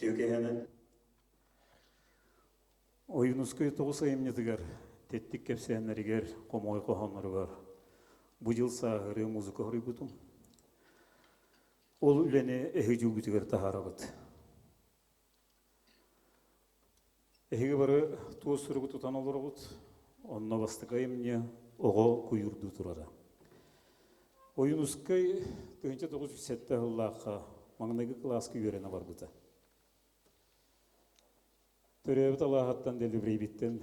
Үтүө киэһэнэн. Ойуунускай тоҕус айымньытыгар, тэттик кэпсээннэригэр, хомоҕой хоһоонноругар бу дьыл сааһырыы музыка хоруйбутум. Ол үлэни эһиги дьүүлгүтүгэр таһаарабыт. Эһиги бары туос суругу тутан олороҕут, онно бастакы айымньы оҕо куйуурдуу турара. Ойуунускай 1907 сыллаахха маҥнайгы кылааска үөрэнэ барбыта. Төрөөбүт алааһыттан Дэлибирэйбиттэн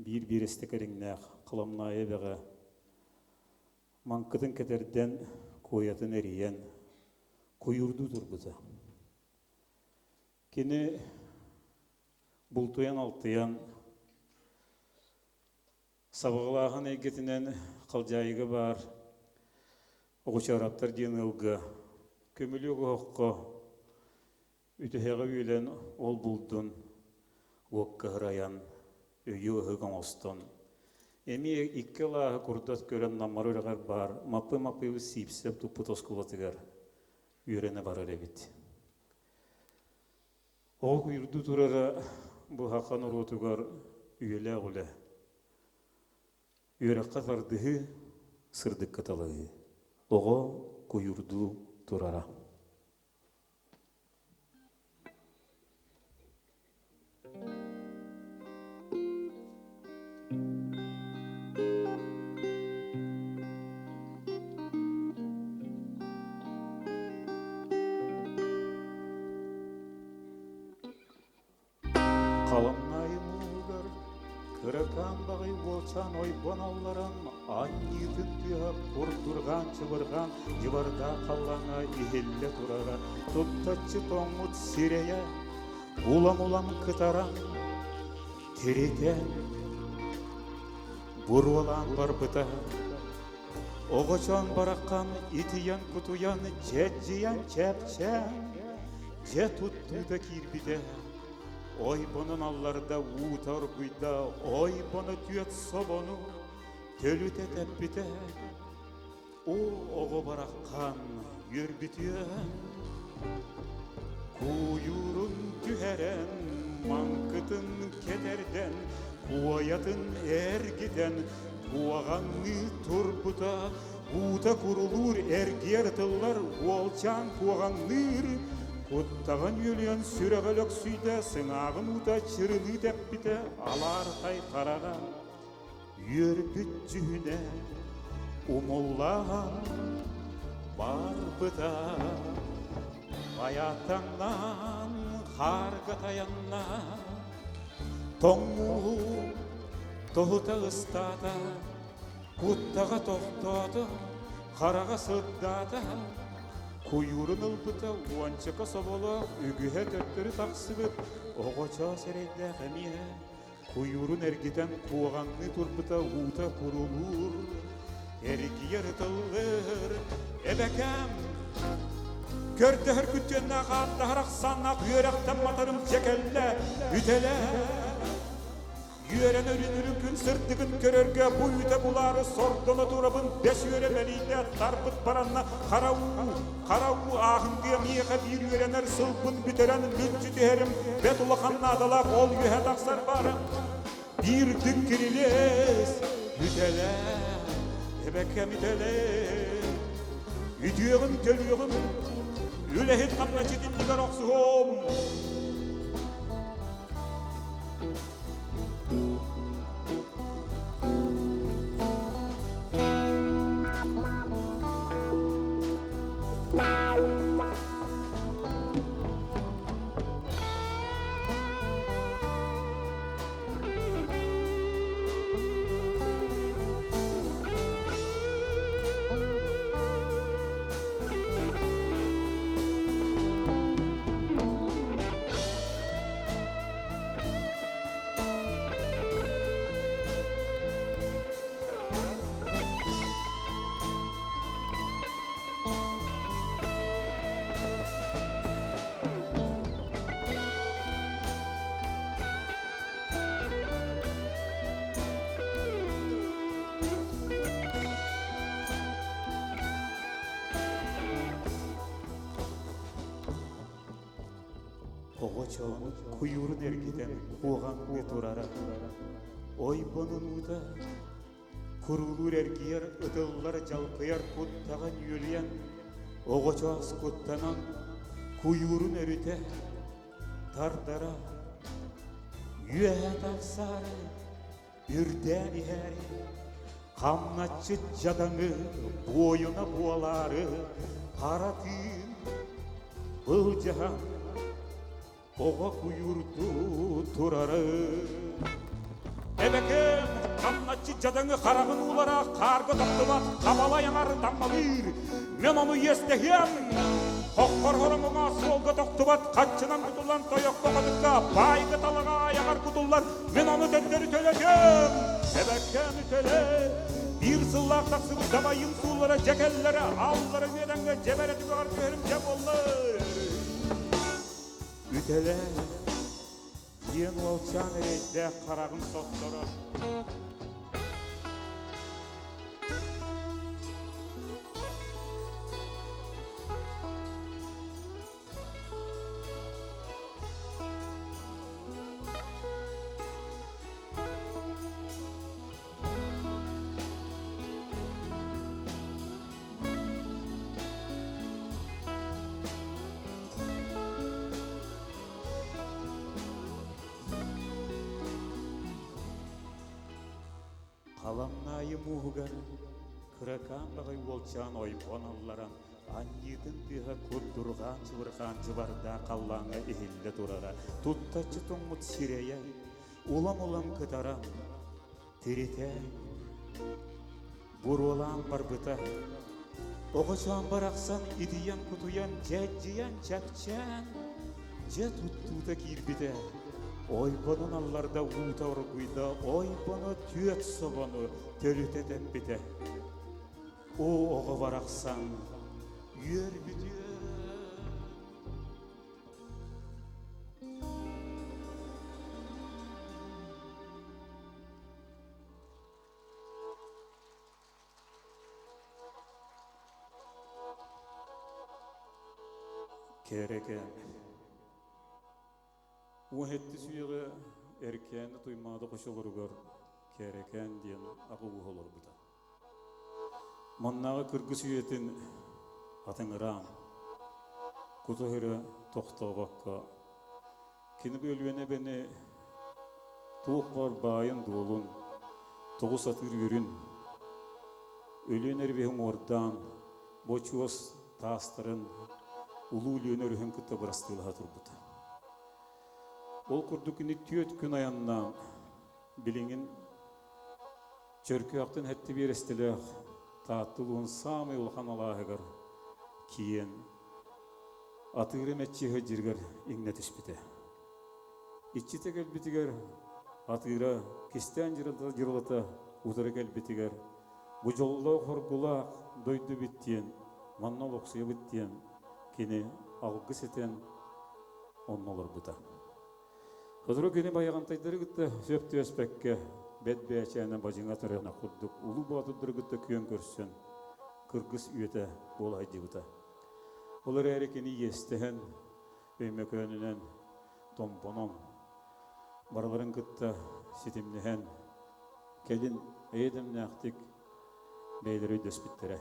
биир биэрэстэ кэриҥнээх Халамнаайы эбэҕэ маҥкытын кэтэрдэн, куойатын эрийэн, куйуурдуу турбута. Кини бултуйан-алтыйан, сабаҕалааһын эйгэтинэн Халдьаайыга баар Оҕучаараптар диэн ыалга көмүлүөк оһоххо үтэһэҕэ үөлэн ол булдун уокка ырайан, өйү ыһык оҥостон, эмиэ икки алааһы курдат көрөн Наммар үрэҕэр баар Маппый-Маппыйбыт Сиипсэп туппут оскуолатыгар үөрэнэ барар эбит. Ол куйурдуу турара бу саха норуотугар үйэлээх үлэ. Үөрэххэ тардыһыы, сырдыкка талаһыы. Оҕо куйуурдуу турара. Халамнаайы мууһугар кыракаан баҕай уолчаан ойбон алларан анньыытын тыаһа курдурҕаан-чыбырҕаан дьыбардаах халлааҥҥа иһиллэ турара туттаччы тоҥмут сирэйэ улам-улам кытаран тиритэн буруолаан барбыта Оҕочоон бараххан итийэн-кутуйан, чэччийэн-чэпчээн, дьэ туттуута киирбитэ. Ойбонун алларда уута оргуйда, ойбоно түөт собону төлүтэ тэппитэ. Оо, оҕо бараххан үөрбүтүөн, куйуурун түһэрэн, маҥкытын кэтэрдэн, куойатын эргитэн, куоҕаҥныы турбута, уута курулуур эргиэр тыллар уолчаан куоҕаҥныыр, куттаҕын үөлүйэн сүрэҕэ лөксүйдэ, сыҥааҕын уута чырылыы тэппитэ, алаархай хараҕа үөрбүт дьүһүнэ умуллаан барбыта байаатаҥнаан хаарга тайанна тоҥуу тоһута ыстаата куттаҕа тохтоото хараҕа сырдаата куйуурун ылбыта уончака соболоох үгүһэ төттөрү тахсыбыт оҕочоос эрэйдээх эмиэ Куйуурун эргитэн куоҕаҥныы турбута уута курулуур, эргийэр ытыллыр эбэкэм. Көрдөһөр күттүөннээх ааттаһар ахсааннаах үөрэхтэн матарым дьэ кэллэ, үтэлэ. Үөрэн өрүнүрүн күн сырдыгын көрөргө бу үүтэ булаары сордоно турабын бэс үөрэ мэлийдэ тарбыт баранна хара уу Хара уу ааһымтыа миэхэ биир үөрэнэр сылбын бүтэрэн мүлчү түһэрим бэт улахан наадалаах ол үөһэ тахсар баара. Биир күн кирилиэс бүтэлэ, эбэкэм үтэлэ. Үтүөҕүм төлүөҕүм, үлэһит хамначчыт иннигэр охсуһуом. Оҕочоон куйуурун эргитэн куоҕаҥныы турара. Ойбонун уута куруулуур эргийэр, ытыллар, дьалкыйар куттаҕа нүөлүйэн, оҕочоос куттанан куйуурун өрүтэ тардара, үөһэ тахсаары, үрдээн иһээри, хамначчыт дьадаҥы буойуна буолаары, хара тыын былдьаһан оҕо куйуурдуу турары. Эбэкэм хамначчы дьадаҥы хараҕын уулара хаарга тохтубат хабалай аҥар таммалыыр. Мен ону иэстэһиэм. Хоххор хороҥоҥо суолга тохтубат хаччынан кутуллан тойокко хотукка баайга талаҕа айаҕар кутуллар. Мен ону төттөрү төлөтүөм. Эбэкэм төлө. Биир сыллаах тахсыбыт дабайым сууллара дьэкэллэрэ аллара үөдэҥҥэ дьэбэрэ түгэҕэр түһэрим дьэ буоллар. Үтэлэ диэн уолчаан эрэйдээх хараҕын сотторо. Халамнаайы мууһугар кыракаан баҕай уолчаан ойбон алларан, анньыытын тыаһа курдурҕаан чыбырҕаан чыбардаах халлааҥҥа иһиллэ турара, туттаччы тоҥмут сирэйэ улам-улам кытаран, тиритэ буруолаан барбыта. Оҕочоон барахсан итийэн-кутуйан, дьэдьийэн, чэпчээн, дьэ туттуута киирбитэ. Ойбонун алларда уута оргуйда, ойбоно түөт собону төлүтэ тэппитэ. Оо, оҕо барахсан, үөрбүтүө! Кэрэкээн. Уоһэтти сүөҕэ Эркээни Туймаада хочолоругар Кэрэкээн диэн аҕа ууһа олорбута. Маннааҕы кыргыс үйэтин атыҥыраан, кута-сүрэ тохтообокко, кини бу Өлүөнэ эбэни туох баар баайын-дуолун, тоҕу сатыыр үөрүн, Өлүөнэ өрүһүн уҥуордаан, бочуос таастарын Улуу Өлүөнэ өрүһүн кытта бырастыылаһа турбута. Ол курдук кини түөрт күн айаннаан, билигин Чөркөөхтөн хэттэ биэрэстэлээх Таатта улууһун саамай улахан алааһыгар киэн атыыры мэччиһэ дьиргэр иҥнэ түспүтэ. Иччитэ кэлбитигэр атыыра кистээн дьырылата утары кэлбитигэр бу дьоллоох-хоргулаах дойду эбит диэн, манна олохсуйабыт диэн кини алгыс этэн онно олорбута. Сотору кини байаҕантайдары кытта сөп түбэспэккэ, бэт бээчээнэ бадьыҥа тарыана курдук улуу боотурдары кытта күөн көрсөн, кыргыс үйэтэ буола сылдьыбыта. Ол эрээри кини иэстэһэн, Өймөкөөнүнэн, Томпонон барыларын кытта ситимнэһэн, кэлин эйэ-дэмнээхтик бэйэлэрэ өйдөспүттэрэ.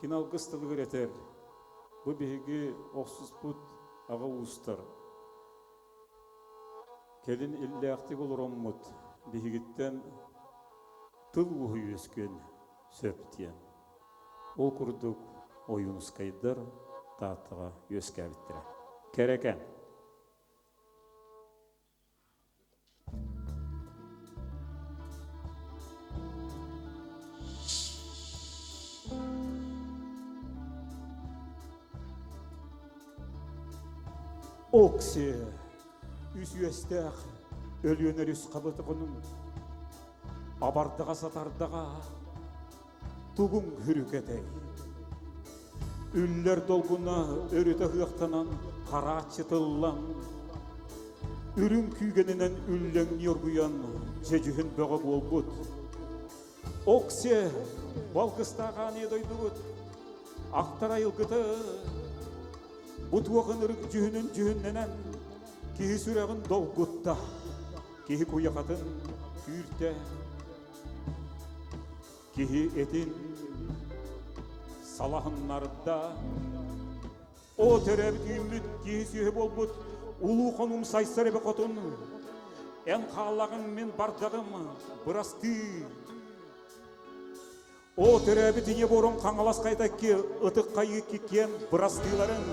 Кини алгыс тылыгар этэр, бу биһиги охсуспут аҕа уустар кэлин иллээхтик олороммут биһигиттэн тыл ууһу үөскүөн сөп диэн. Ол курдук Ойуунускайдар Тааттаҕа үөскээбиттэрэ. Кэрэкэ. Окси үс үөстээх Өлүөнэ өрүс хабытыгынын абардаҕа сатардаҕа тугуҥ хүрүкэтэй? Үллэр долгуна өрүтэ ыһыахтанан харааччытыллан, үрүҥ күүгэнинэн үллэҥнии оргуйан дьэдьүһүн бөҕө буолбут. Оксе, балгыстаах ааныы дойдубут, ахтар айылгыты, бу туох ынырык дьүһүнүн дьүһүннэнэн. Киһи сүрэҕин долгутта, киһи куйахатын күүртэ, киһи этин салаһыннарда. О төрөөбүт үүммүт киһи сүөһү буолбут улуу хонуум сайсар эбэ хотун, эн хааллаҕыҥ мин бардаҕым, бырастыы. О төрөөбүт ийэ буорум Хаҥалас хайдакки ытык хайыы киэн бырастыыларын,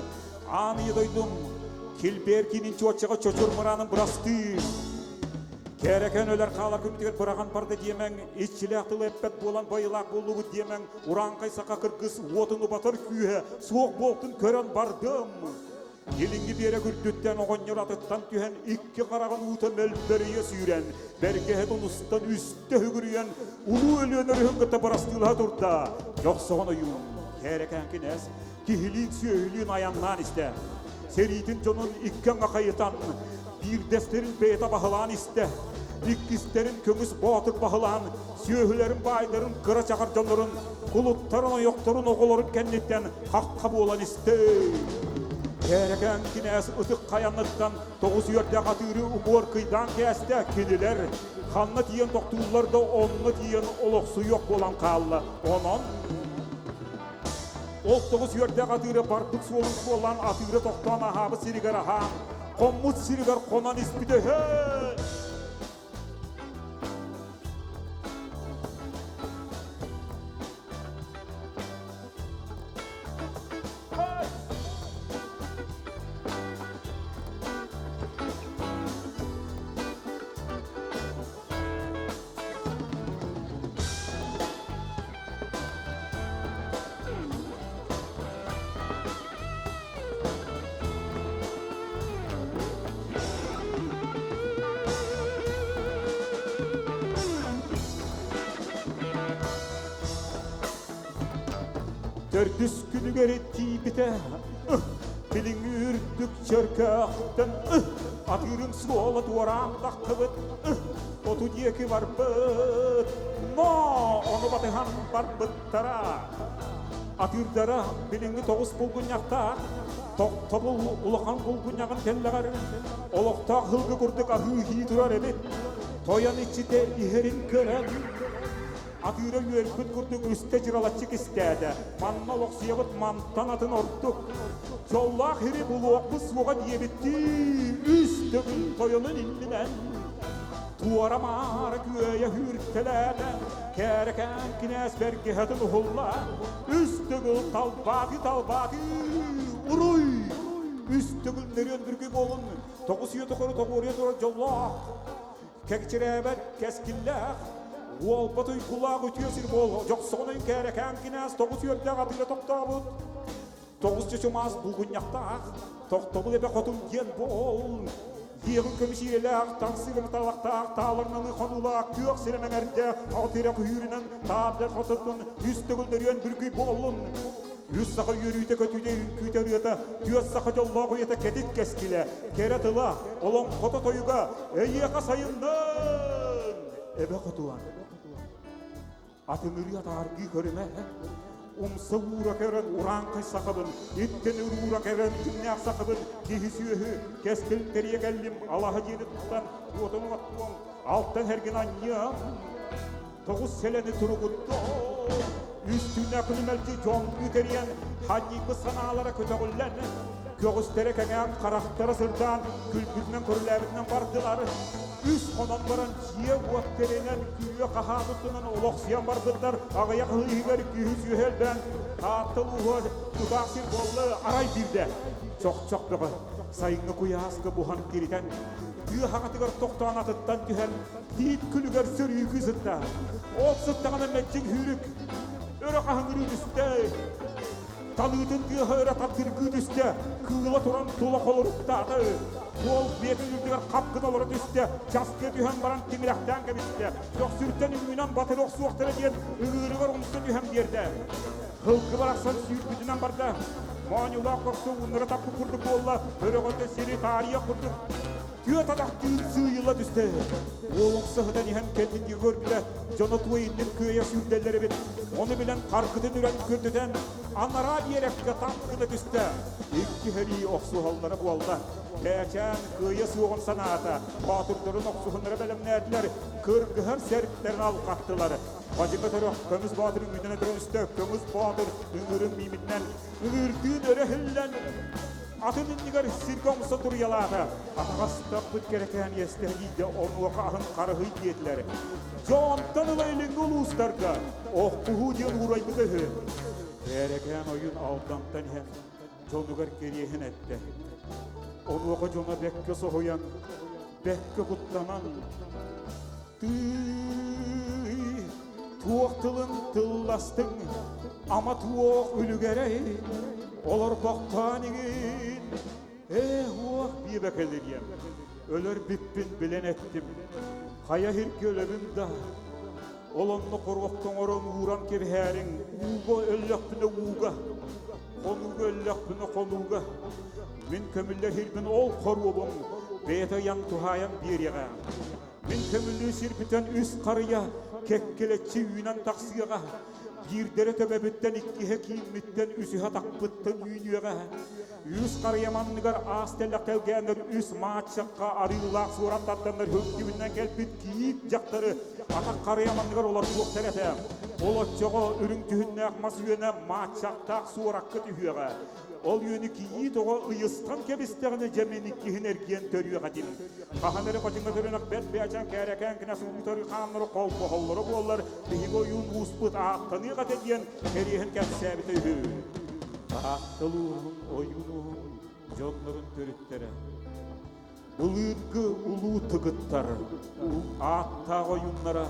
аан ийэ дойдум килбиэр киинин чуоччаҕа чочур мыраанын бырастыы. Кэрэкэн өлөр хаалар күммүтүгэр быраҕан барда диэмэҥ, иччилээх тылы эппэт буолан байылаах буоллубут диэмэҥ, урааҥхай саха кыргыс уотун убатар күүһэ суох буолтун көрөн бардым. Илиҥҥи биэрэк үрдүттэн оҕонньор атыттан түһэн икки хараҕын уута мөлбөрүйэ сүүрэн, бэргэһэтин устан үстэ үгүрүйэн, Улуу Өлүөн өрүһүн кытта бырастыылаһа турда. Дьохсоҕон ойуун, Кээрэкээн кинээс, киһилиин-сүөһүлүүн айаннаан истэ. Сэриитин дьонун икки аҥа хайытан, биирдэстэрин бэйэтэ баһылаан истэ. Иккистэрин көмүс боотур баһылаан, сүөһүлэрин баайдарын кыра чаҕар дьоннорун, кулуттарын, ойохторун, оҕолорун кэнниттэн хахха буолан истэ. Кээрэкээн кинээс ытык хайаныттан тоҕус үөрдээх атыыры уҥуор кыйдаан кээстэ. Кинилэр ханна тиийэн тохтууллар да онно тиийэн олохсуйуох буолан хаалла. Онон ол тоҕус үөрдээх атыыры барбыт суолун суоллаан атыыры тохтоон аһаабыт сиригэр аһаан, хоммут сиригэр хонон испитэ үһү. Төрдүс күнүгэр тиийбитэ, билиҥҥи үрдүк чөркөөхтөн атыырын суола туораан таххыбыт, оту диэки барбыт, но ону батыһан барбыттара. Атыырдара билиҥҥи тоҕус булгунньахтаах, тохтобул улахан булгунньаҕын тэллэҕэр олохтоох һылгы курдук аһыы-һии турар эбит. Тойон иччитэ иһэрин көрөн, атыыра үөрбүт курдук үстэ дьыралаччы кистээтэ. Манна олохсуйабыт мантан атын ордук. Дьоллоох ири булуохпут суоҕа диэбиттии үс төгүл тойонун иннинэн Туора-маара күөйэ үүртэлээтэ, кээрэкээн кинээс бэргэһэтин уһулла, үс төгүл талбаатыы-талбаатыы, уруй! Үс төгүл нөрүөн бүргү буолун, тоҕус үйэ тухары тоҕуоруйа турар дьоллоох, кэкчирээбэт кэскиллээх, уолбат уйгулаах үтүө сир буол, дьохсоҕунай кээрэкээн кинээс тоҕус үөрдээх атыыра тохтообут, Тоҕус чочумаас булгунньахтаах, тохтобул эбэ хотун диэн буол. Диэҕин көмүс иирэлээх, таҥсыыр талахтаах, тааларналыы хонуулаах, күөх сирэ мэҥэрдээх, аҕа күһүүрүнэн таабда хототун үс төгүл нөрүөн бүргүй буоллун. Үс саха үөрүүтэ көтүүтэ үҥкүүтэ ырыата, түөрт саха дьоллоох уйата кэтит кэскилэ, кэрэ тыла, олоҥхото тойуга, эйиэхэ сайыннын! Эбэ хотуан. Атын ырыа тааргыы көрүмэ, умса уура көрөн урааҥхай сахабын, иттэн уура көрөн дьиҥнээх сахабын, киһи-сүөһү, кэскил тэрийэ кэллим, алаһа дьиэни туттан, уотун уоттуом, алтан эргин анньыам, тоҕус сэлэни туругуттуом, үс түүннээх күнү мэлдьи дьоннуу тэрийэн, ханньыйбыт санаалара көтөҕүллэн, көҕүстэрэ кэҥээн, харахтара сырдаан, күлбүтүнэн көрүлээбитинэн бардылар. Үс хонон баран дьиэ-уот тэринэн, күрүө-хаһаа туттунан олохсуйан барбыттар. Аҕыйах ый иһигэр күүһү-сүөһү элбээн, Таатта улууһа тутаах сир буолла, арай биирдэ чохчох бөҕө сайыҥҥы куйааска буһан тиритэн, тыа хаҥатыгар тохтоон атыттан түһэн, тиит күлүгэр сөрүүкүү сытта. Ол сыттаҕына мэччиҥ сүүрүк өрө хаһыҥырыы түстэ. Талыытын тыаһа өрө тардыргыы түстэ, кыыла туран тула холоруктаата. Уол биэтин үрдүгэр хап гына олоро түстэ, часкыа түһэн баран тимирэхтээн кэбистэ. Көхсүртэн үҥүүнэн батыры охсуохтара диэн ыҥыырыгар умса түһэн биэрдэ. Һылгы барахсан сүүрбүтүнэн барда. Моонньулаах көхсө ууннара таппыт курдук буолла, өрөҕөтө сири таарыйа курдук. Түөрт атахтыын сыыйылла түстэ. Уол умса сытан иһэн кэннин көрбүтэ, дьоно туой иннин кыайа сүүрдэллэр эбит. Ону билэн харгытын үрэн көрдөтөн, анараа биэрэккэ тап гына түстэ. Икки сэрии охсуһаллара буолла. Кээчээн кыайа суоҕун санаата, боотурдарын охсуһуннара бэлэмнээтилэр, кыргыһар сэртэрин алҕаттылар. Бадьыка төрөх көмүс боотур үҥүүтүнэн өтөрөн көмүс боотур ыҥыырын миимитинэн ыҥыырдыын өрө иһиллэн атын иннигэр сиргэ умса туруйалаата. Атаҕастаппыт кэрэкээн иэстэһиийдэ онуоха аһын харыһый диэтилэр. Дьэ онтон ыла илиҥҥи улуустарга охтуһуу диэн уурайбыта үһү. Кэрэкээн ойун Алдантан иһэн дьонугар кэриэһин эттэ. Онуоха дьоно бэккэ соһуйан, бэккэ куттанан, Тыый, туох тылын тылластыҥ, ама туох үлүгэрэй, олорбохтоон игин, ээ уох биэбэкэлириэм, өлөр-бүппүн билэн эттим, хайа иһиргэ өлөбүн да, ол онно хоруох тоҥорон ууран кэбиһээриҥ, ууга өллөхпүнэ ууга, хонууга өллөхпүнэ хонууга, мин көмүллэр иһирбин ол хоруобум бэйэтэ ыйан туһаайан биэриэҕэ. Мин көмүллүү сирбитэн үс харыйа кэккэлэччи үүнэн тахсыаҕа. Биирдэрэ төбөбүттэн, иккиһэ кииммиттэн, үсүһэ атахпыттан үүнүөҕэ. Үс харыйа манныгар аас тэллэх тэлгээннэр үс мааччахха арыылаах суорат тарданнар үрдүбүнэн кэлбит кийиит дьахтары атах харыйа манныгар олордуохтар этэ. Ол оччоҕо үрүҥ түһүннээх мас үөнэ мааччахтаах суоракка түһүөҕэ. Ол үөнү кийиит оҕо ыйыстан кэбистэҕинэ дьэ мин иккиһин эргийэн төрүөх этим. Хаһан эрэ бачыҥа төрөнөх бэрт бээчээн кээрэкээн кинээс уутары хааннары холбоһоллоро буоллар, биһиги ойуун ууспут ааттаныах этэ диэн кэриэһин кэпсээбитэ үһү. Тааттал ууһун, ойуун ууһун дьоннорун төрүттэрэ. Былыргы улуу тыгыттар, ааттаах ойууннара,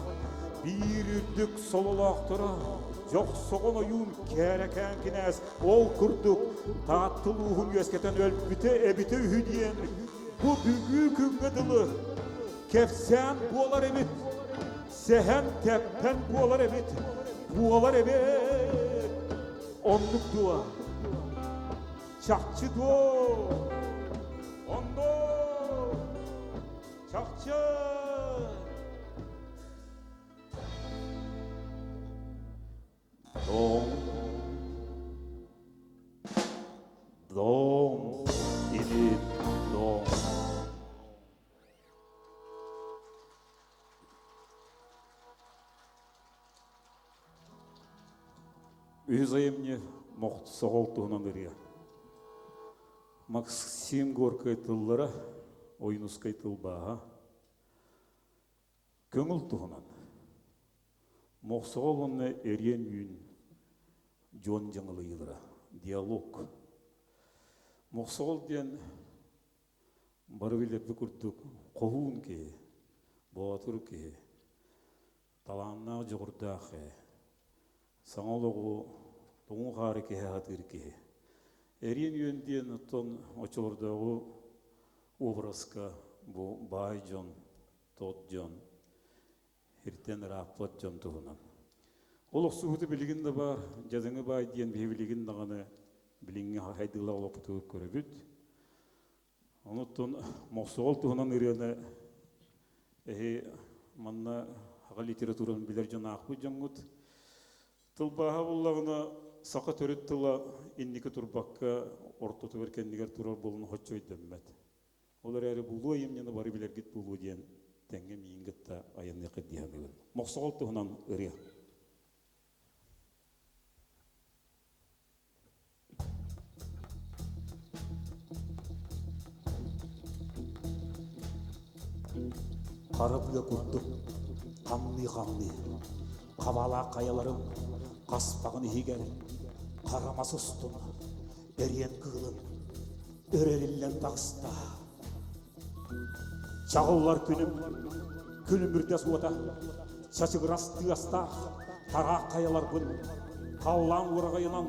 биир үрдүк сололоохторо, Дьохсоҕон ойуун Кээрэкээн кинээс ол курдук Таатта улууһун үөскэтэн өлбүтэ эбитэ үһү диэн бу бүгүү күҥҥэ дылы кэпсээн буолар эбит, сэһэн тэппэн буолар эбит, буолар эбит. Оннук дуо? Чахчы дуо? Онно чахчы! Дом. Дом. Или дом. Үһүс айымньы Мохсоҕол туһунан ырыа. Максим Горькай тыллара, Ойуунускай тылбааһа. Көҥүл туһунан. Мохсоҕол уонна эриэн үүн дьон дьаҥылыйыылара. Диалог. Мохсоҕол диэн бары билэрбит курдук хоһуун киһи, боотур киһи, талааннаах дьоҕурдаах киһи, саҥа олоҕу тоҥуу хаары киһи аһатыыр киһи. Эриэн үөн диэн оттон оччолордооҕу образка бу баай дьон, тот дьон, сиртэн ырааппат дьон туһунан. Ол охсуһуута билигин да баар, дьадаҥы баай диэн биһи билигин даҕаны билиҥҥи хайдыылаах олохпутугар көрөбүт. Онуттан Мохсоҕол туһунан ырыаны эһи манна саха литературатын билэр дьон аахпыт дьоҥҥут. Тылбааһа буллаҕына саха төрүт тыла инники турбакка ортотугар кэннигэр турар буолан оччо өйдөммөт. Ол эрээри булуо айымньыны бары билэргит буолуо диэн тэҥҥэ миигин кытта айанныаххыт дии саныыбын. Мохсоҕол туһунан ырыа. Хара быа курдук хамныы-хамныы, хабалаах хайаларын хаспаҕын иһигэр хара мас устун эриэн кыылын өрө эриллэн таҕыста. Чаҕыллар күнүм, күлүмүрдэс уота, чачыгырас тыастаах тараах хайаларбын халлаан уораҕайынан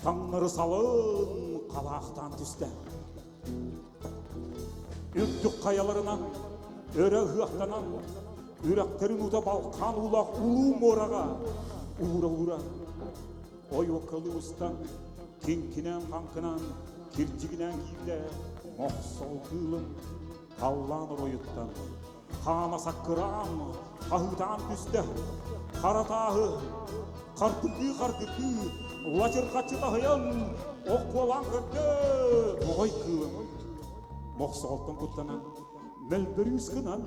таҥнары салын халаахтаан түстэ. Үрдүк хайаларынан өрө ыһыахтанан, үрэхтэрин уута балкаан уулаах улуу муораҕа уура-уура ойуоккалыы устан, киҥкинээн-хаҥкынаан, кирдьигинээн киирдэ, мохсоҕол кыылым. Халлаан оройуттан хаана саккыраан, хаһыытаан түстэ. Хара тааһы хардыргыы-хардыргыы лачырҕаччы таһыйан, оккуолаан көрдө. Моҕой кыылым мохсоҕолтон куттанан, мөлбөрүүс гынан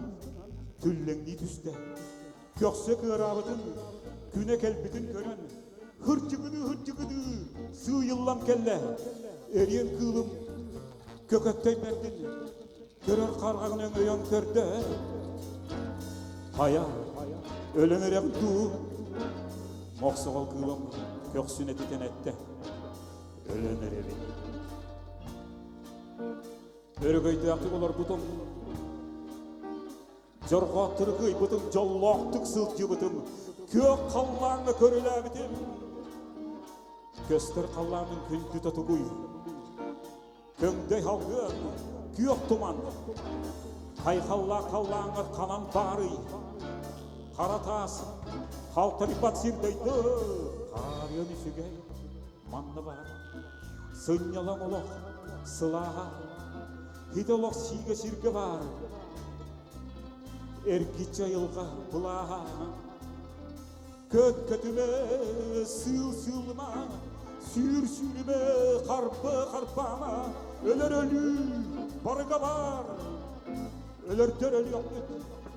түллэҥнии түстэ. Көхсө кыараабытын, күнэ кэлбитин көрөн, хырдьыгыныы-хырдьыгыныы сыыйыллан кэллэ. Эриэн кыылым көкөттөй бэрдин көрөр хараҕын өҥөйөн көрдө. Хайа, өлөн эрэх дуу? Мохсоҕол кыылым көхсүн этитэн эттэ. Өлөн эрэбин. Өрөгөйдөөхтүк олорбутум Дьорҕооттору кыайбытым, дьоллоохтук сылдьыбытым, күөх халлааҥҥа көрүлээбитим. Көстөр халлааным күндүтэ тугуй? Көҥдөй халгыан, күөх туман. Хайхаллаах халлааҥҥар ханан баарый? Хара таас, халтарыйбат сир дойду. Хаарыан үчүгэй, манна баар. Сынньалаҥ олох, сылааһа, Ити олох сиигэ сиргэ баар. Эргиччи айылҕа былааһа. Көт көтүмэ, сыыл сыылыма, сүүр сүүрүмэ, харбы харбаама, өлөр өлүү барыга бар. Өлөрдөр өлүөхпүт,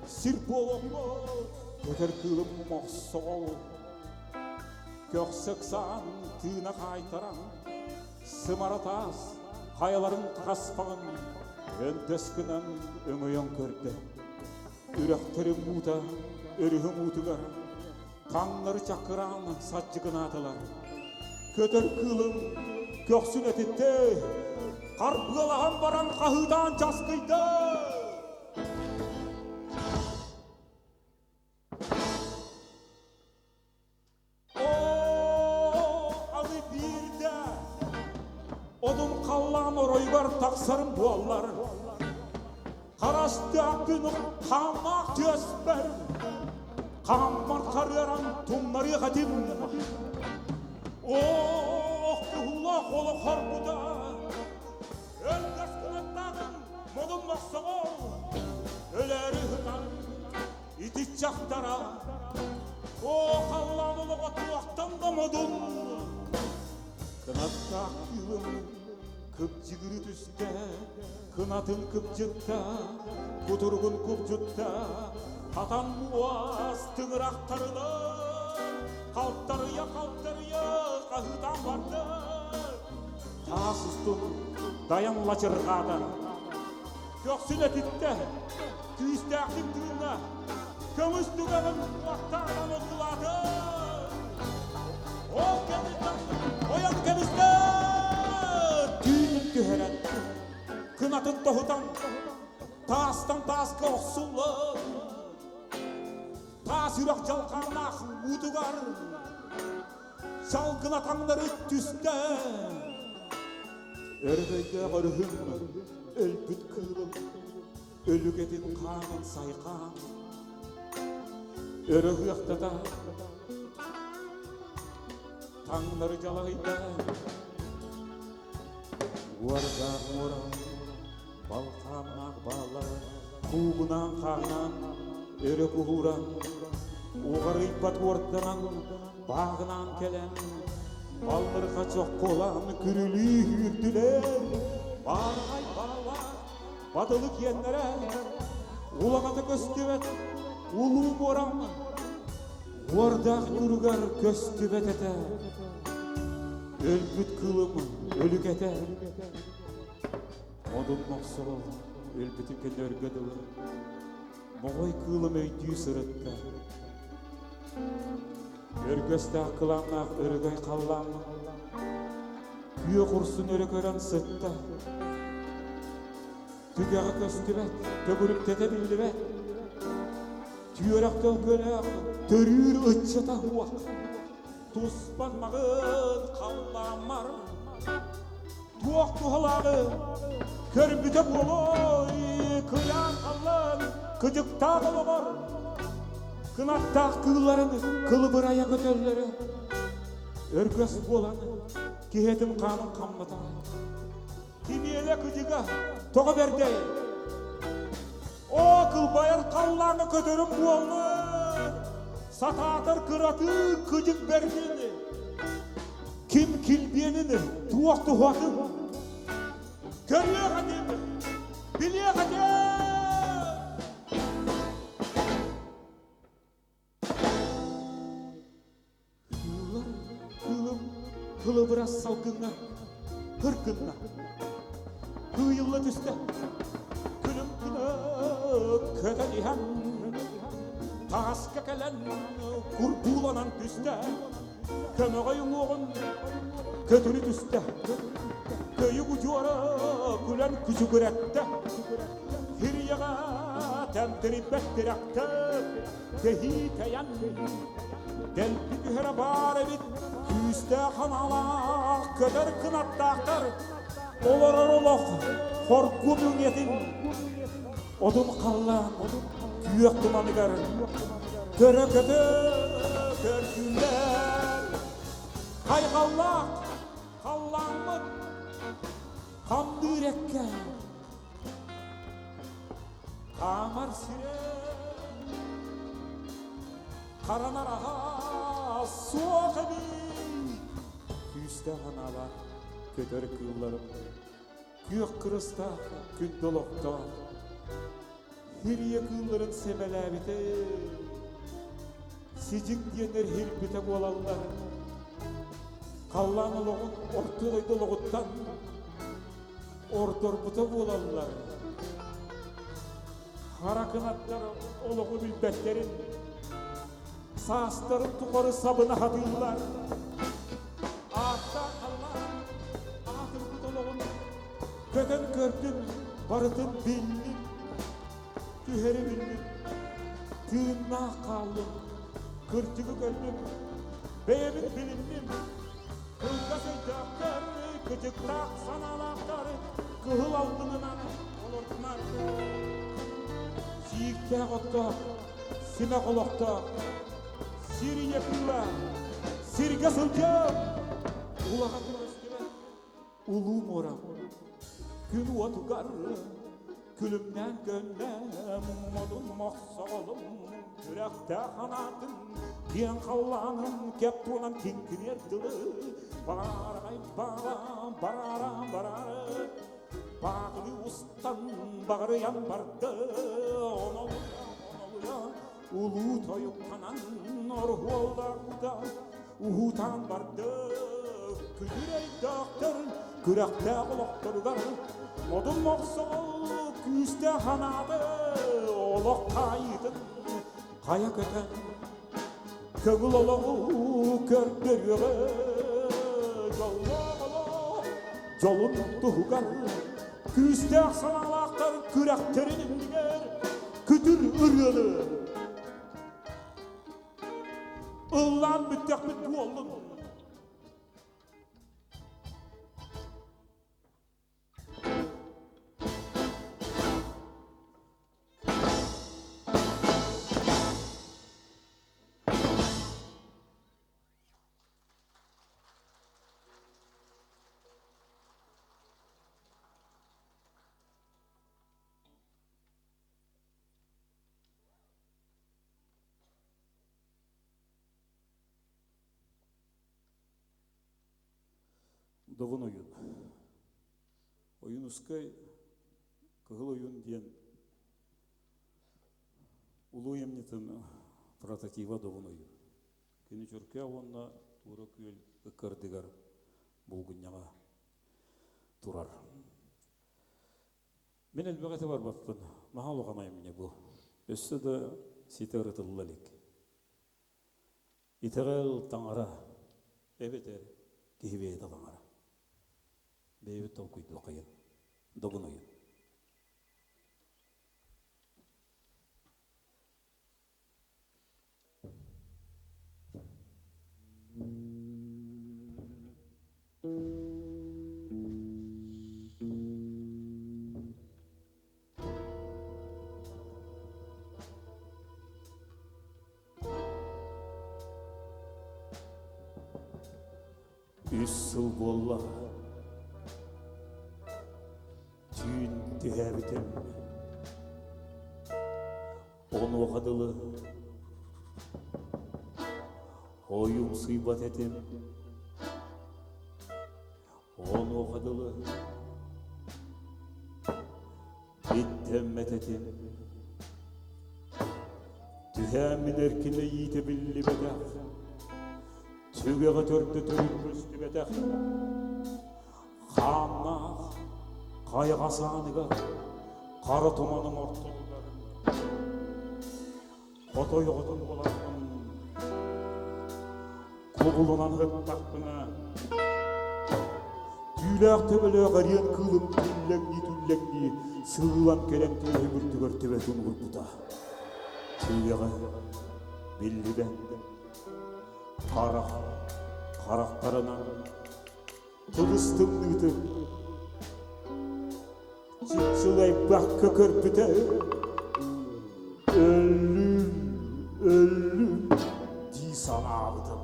сир буолуохпут, көтөр кыылым мохсоҕол. Көхсө ыксаан, тыына хаайтаран, Сымара таас хайаларын хаспаҕын өндөс гынан өҥөйөн көрдө. Үрэхтэрин уута өрүһүм уутугар таҥнары чакыраан садьыгынаатылар. Көтөр кыылым көхсүн этитте, харбыалаһан баран хаһыытаан часкыйда. Оо, аны биирдэ одун халлаан оройугар тахсарым буоллар, харастаах күн хаамнаах түөспэр, хааммар харыаран тумнарыах этим. Ох, кыһуулаах олох хорбута, өлгөс кынаттааҕым модун мохсоҕол, өлөөрү ыһытан Итиччахтара, оо, халлаан олоҕо туохтан да модун. Кынаттаах кыылым кыпчыгыры түстэ, кынатын кыпчытта, кутуругун купчутта, хатан муос тыҥырахтарынан халтарыйа-халтарыйа хаһыытаан барда. Таас устун дайан лачырҕаата. Көхсүн этиттэ, күүстээхтик тыынна, көмүс түгэҕин уохтааҕынан одуулаата. Ол кэнниттэн ойон кэбистэ! Түүнүн түһэрэн, кынатын тоһутан, таастан тааска охсуллан, таас үрэх дьалхааннаах уутугар салгына таҥнары түстэ. Өрөгөйдөөх өрүһүм, өлбүт кыылым, өлүгэтин хаанын сайҕаан, өрө ыһыахтата, таҥнары дьалаһыйда. Уордаах муора, балхааннаах бааллара, куугунаан хааһынаан, өрө куһууран, уҕарыйбат уорданан, бааҕынаан кэлэн, баллырҕа чоххолаан күрүлүү үүрдүлэр, баараҕай баалаах бадылы киэннэрэ, улаҕата көстүбэт улуу муорам, уордаах ньууругар көстүбэт этэ, өлбүт кыылым өлүк этэ. Модун мохсоҕол өлбүтүн кэннэ өргө дылы моҕой кыылым өйдүү сырытта. Өргөстөөх кылааннаах өрөгөй халлааҥҥа күөх урсун өрө көрөн сытта. Түгэҕэ көстүбэт, төгүрүктэтэ биллибэт. Түөрэх төлкөлөөх төрүүр ыччата уох. Туспан маҕын халлааммар туох туһалааҕы көрбүтэ буолуой кыйаан халлаан кыдьыктаах олоҕор кынаттаах кыылларын кылыбырайа көтөллөрө өргөс буолан киһитин хаанын хамматаҕа кимиэлэ кыдьыга тоҕо бэрдэй. Оо, кылбайар халлааҥҥа көтөрүм буоллун! Сатаатар кыратыы кыдьык бэрдин! Ким килбиэнин, туох туһатын? Көрүөх этим, билиэх этим! Кыыллар кыылым кылыбырас салгыҥҥа кыргынна. Кыйылла түстэ. Күлүм гына көтөн иһэн тааска кэлэн курбууланан түстэ. Көмөҕөй уҥуоҕун көтүрү түстэ. Көйүк удьуора күлэн күчүгүрэттэ. Хирийэҕэ тэмтэрийбэт тирэхтэ кэһии тэйэн дэлби түһэрэ баар эбит күүстээх аналаах көтөр кынаттаахтар олорор олох хоргун үҥэтин одун халлаан күөх туманыгар көрө көтө көрдүлэр хайҕаллаах халлааммыт хамдыыр эккэ Хаамар сирэ харанар аһа суох эбит. Күүстээх анаалаах көтөр кыылларым күөх кырыстаах күндү олохтоох Хирийэ кыылларын сэмэлээбитэ сидьиҥ диэннэр хирбитэ буолаллар. Халлаан олоҕун орто дойду олоҕуттан ордорбута буолаллар. Хара кынаттар олоҕу билбэттэрин, саастарын тухары сабына хатыыллар. Ааттаах халлаан аатырбыт олоҕун көтөн көрдүм, барытын биллим, түһэри биллим, тыыннаах хааллым, кырдьыгы көрдүм, бэйэбин билинним. Кылгас өйдөөхтөр, кытыктаах санаалаахтар кыһыл алтынынан олордунар. Сииктээх оттоох, симэх олохтоох, сир ийэ кыыла, сиргэ сылдьар, улахан көстүбэт улуу муора. Күн уотугар Күлүмнээн көннө модун мохсоҕолум күрэхтээх анаатын киэҥ халлааным кэп туолан киҥкиниэр дылы баарай баара барара барары баатылы устан баҕарыйан барды онолуйа онолуйа улуу тойуктанан оруһуолларда уһуутаан барды күтүр өйдөөхтөр күрэхтээх олохторугар модун мохсоҕол күүстээх анааты олох хаайыытын хайа көтөн көҥүл олоҕу көрдөрүөҕэ дьоллоох олох дьолун туһугар күүстээх санаалаахтар күрэхтэрин иннигэр күтүр ырыаны Ыллаан бүттэхпит буоллун. Добун ойун. Ойуунускай Кыһыл ойуун диэн улуу айымньытын прототиба Добун ойуун. Кини Чөркөөх уонна Туора Күөл ыккардыгар булгунньаҕа турар. Мин элбэх этэ барбаппын. Наһаа улахан айымньы бу. Өссө да ситэ ырытылла илик. Итэҕэл таҥара эбэтэр киһи бэйэтэ таҥара. Бэйэбит толкуйдуоххайын, добунуйун. Үс сыл буолла түүн түһээбитим. Онуоха дылы ойумсуйбат этим. Онуоха дылы биттэммэт этим. Түһээммин эркинэ иитэ биллибэтэх, түгэҕэ төрдө төрүт көстүбэтэх, хааннаах хайаҕас ааныгар хара туманым ортотугар хотой оҕотун буоларбын кубулунан ыттахпына түүлээх төбөлөөх эриэн кыылым түллэҥнии-түллэҥнии сыылан кэлэн түөһүм үрдүгэр төбөтүн уурбута. Түгэҕэ биллибэт харах харахтарынан тыбыс тымныытын Чыпчылайбакка көрбүтэ өллүм, өллүм дии санаабытым.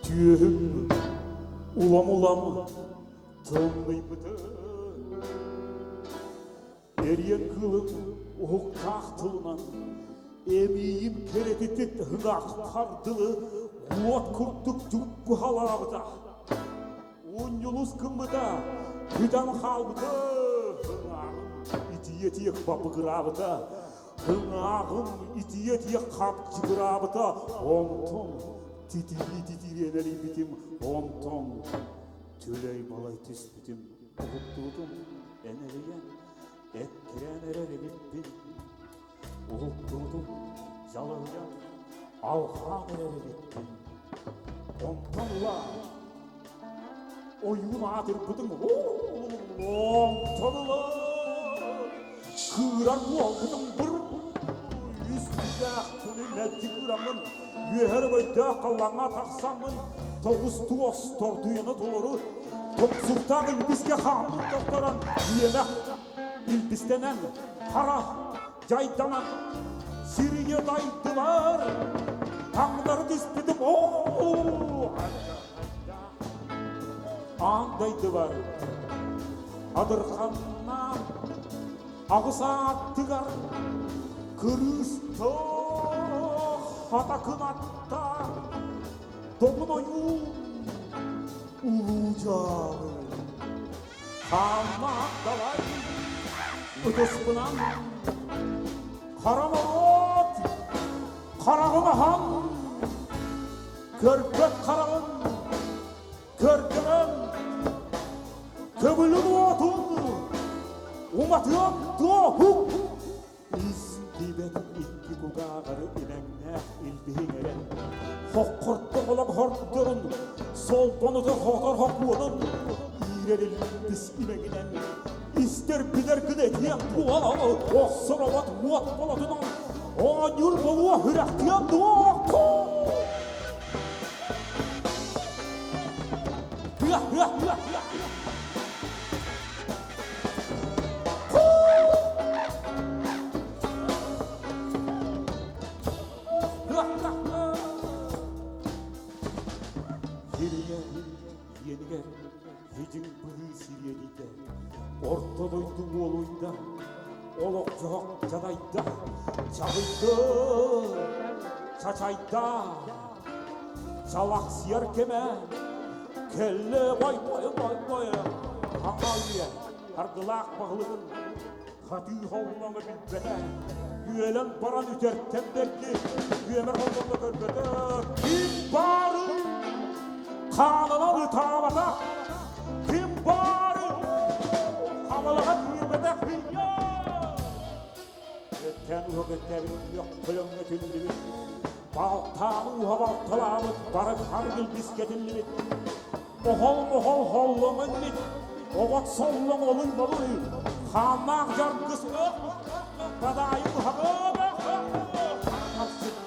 Түөһүм улам-улам тымныйбытын Эриэн кыылым уһуктаах тылынан эмиийим кэрэтитик ыһыахтар дылы уот курдук дьуккуһалаабыта. Унньулус гыммыта, бүтэн хаалбыта, ыҥааҕым итийэ-итийэ бабыгыраабыта, ыҥааҕым итийэ-итийэ хапчыгыраабыта, онтон титирии-титириэн эрийбитим, онтон түлэй-балай түспүтүм, уһуктубутум. Энэлийэн, эккирээн эрэр эбиппин, уһуктубутум, дьалыһыйан, алҕаан эрэр эбиппин. Онтон ыла ойуун аатырбытым, онтон ыла кыырар буолбутум быр үс күннээх күнү мэлдьи кыыраммын, үөһэ өрөгөйдөөх халлааҥҥа тахсаммын, тоҕус туос тордуйаны толору Тупсуктаах илбискэ хааммыт тохторон, үөмэх илбистэнэн, хара дьайданан, сирийэ дайдылар, таҥнары түспүтүм, оо, аан дайдылар, адырханнаан, аҕыс ааттыгар кырыыстаах хата кынаттаах Добун ойуун улуу дьаалы хааннаах далай ытыспынан хара норуот хараҕын аһан көрбөт хараҕын көрдөрөн көҥүлүн уотун уматыан туоһук Истибэт икки кугааҕары имэҥнээх илбиһиҥ эрэн, хоххорто холон хордорун, солбонута хотор хокуонун, иирэр илбис имэҥинэн, истэр билэр гына этиэх буол, охсор обот уот болотунан, оонньуур болуо үрэхтиэн дуо? Hıa hıa hıa hıa! Сирийэ иэнигэр хидьиҥ быһыы сириэдийдэ, орто дойду уолуйда, олох дьоһох дьадайда, чаҕыйды, чачайда, чалахсыйар кэмэ кэллэ бой бой бой бой хаҥа үйэ Аргылаах баһылыгын хатыы холлоҥо билбэтэ, үөлэн баран үтэртэн бэрди, үөмэр холлоҥо көрбөтө, ким баарын хааланан ытаабатах, ким баарын хамалаҕа киирбэтэх Өттөөн уһук өттөөбүт күөх көлөҥҥө түллүбүт, балтаан ууһа балталаабыт, бары харгыл бискэтиллибит, Оһол-моһол холлоҥ инник, обот соллоҥ олуй-болуй, хааннаах дьаргыс өх, бадаайы быһаҕын,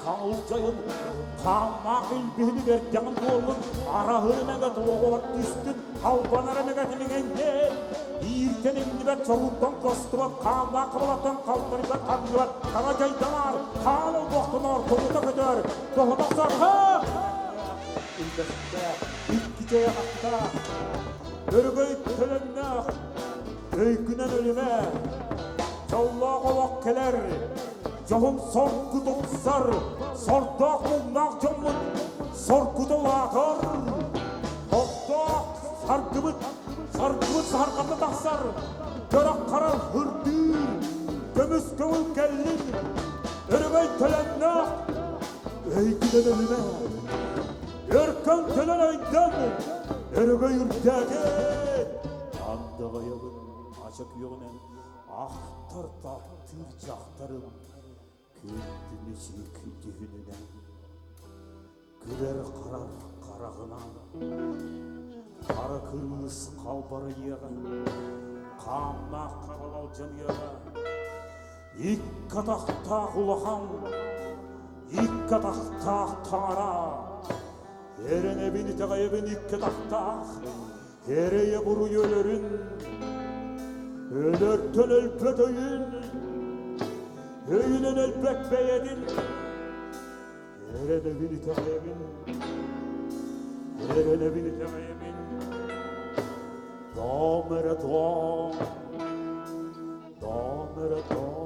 хаҥыл дьайын, хааннаах илбиһин эрдэҕин буоллун, араһын эмэгэ туоҕугар түстүн, албанар эмэгэ тимиҥэҥнээн, бииртэн иҥнибэт чорууттан костубат, хааннаах хабалаттан халтарыйбат ханныбат, хара дьайданаар, хаан олбохтоноор, тоҕута көтөр, тоһутахсар, Илбэстээх, икки чайахаттаах, өрөгөй төлөннөөх, өйгүнэн өлүмэ. Дьоллоох олох кэлэр, дьоһун соргу тупсар, сордоох муҥнаах дьоммут соргута улаатар. Сордоох саргыбыт, саргыбыт саһарҕата тахсар, көрөх харах ырдыыр, көмүс көҥүл кэллин, өрөгөй төлөннөөх, өйгүнэн өлүмэ, өркөн төлөн өйдөн, өрөгөй үрдээтин, андаҕайабын ача күөҕүнэн Ахтар таптыыр дьахтарым күндү мичик дьүһүнүнэн, күлэр харах хараҕынан, хара кырыыс халбарыйыаҕа, хааннаах харал алдьаныаҕа, икки атахтаах улахан, икки атахтаах таҥара, эрэнэбин итэҕэйэбин икки атахтаах, Эрэйэ буруйу өлөрүн, өлөртөн өлбөт өйүн, өйүнэн өлбөт бэйэтин, эрэнэбин итэҕэйэбин, эрэнэбин итэҕэйэбин, тоом эрэ тоом, тоом эрэ тоом.